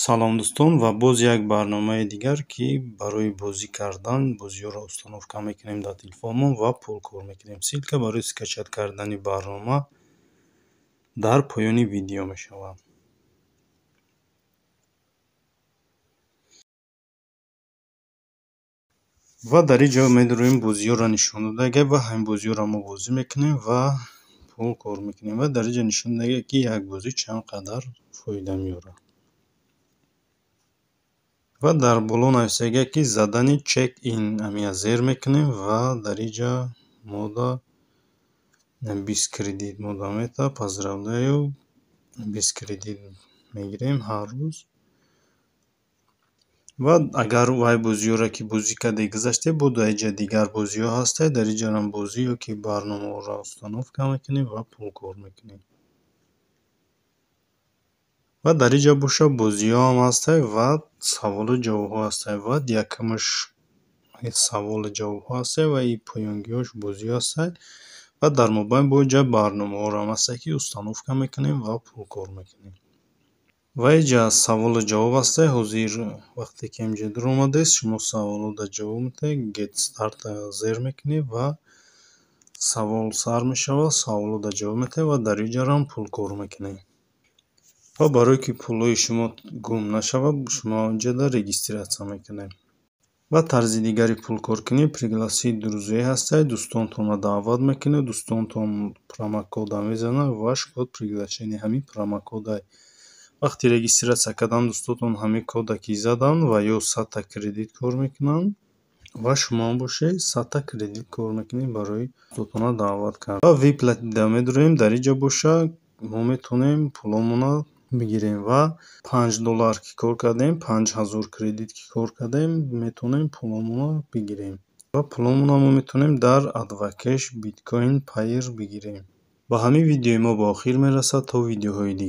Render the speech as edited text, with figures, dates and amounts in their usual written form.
Салом, дӯстон, ва боз як барномаи дигар, ки барои бозӣ кардан бозиҳоро установка мекунем дар телефонмон ва пул кор мекунем. Ссылка барои скачать кардани барнома дар поёни видео мешавад. Ва дар ин ҷо медорем бозиҳоро нишон додага ва ҳамин бозиҳоро мо бозӣ мекунем ва пул кор мекунем. Ва дар ин ҷо нишон додага, ки як бозӣ чанд қадар фоида меорад. Ва дар боло нависага, ки задани чек ин ҳамия зер мекунем ва дар ин ҷо мода 20 кредит мода мета. Поздравляю, 20 кредит мегирем ҳар рӯз. Ва агар вай бозиҳоро ки бозӣ карда гузаште, бо дар инҷа дигар бозиҳо ҳастанд. Дар инҷарам бозӣ ё ки барномаҳоро установка мекунем ва пул кор мекунем. Ва дар инҷа боша бозиҳоам ҳастанд ва саволу ҷавобҳо ҳастанд. Ва якумаш саволу ҷавобҳо ҳастанд ва и поёнгиҳош бозиҳо ҳастанд. Ва дар мобайн бо инҷа барномаҳоам ҳастанд, ки установка мекунем ва пул кор мекунем. Ва инҷа саволу ҷавоб ҳастанд. Ҳозир вақте ки инҷа дуромадест, шумо саволода ҷавоб медиҳед, get start зер мекунед ва савол сар мешавад, саволода ҷавоб медиҳед ва дар инҷарам пул кор мекунед. Ва барое ки пулҳои шумо гум нашавад, шумо инҷода регистрация мекунед. Ва тарзи дигари пулкоркунӣ пригласить друзей ҳастад. Дӯстонтонро даъват мекунед, дӯстонтон промокода мезананд, ваш код приглашения ҳамин промокода. Вақти регистрация кардан дӯстотон ҳамин кода ки заданд ва ё 100-та кредит кор мекунанд ва шумоам бошед, 100-та кредит кор мекунед барои дӯстотонро даъват кардан. Ва выплаты да медорем. Дар инҷа боша мо метавонем пуломонро бигирем ва 5 доллар ки кор кардем, 5000 кредит ки кор кардем, метавонем пуломонро бигирем. Ва пуломонро мо метавонем дар AdvCash, биткоин, Payeer бигирем. Ба ҳамин видеои мо ба охир мерасад. То видеоҳои дигар.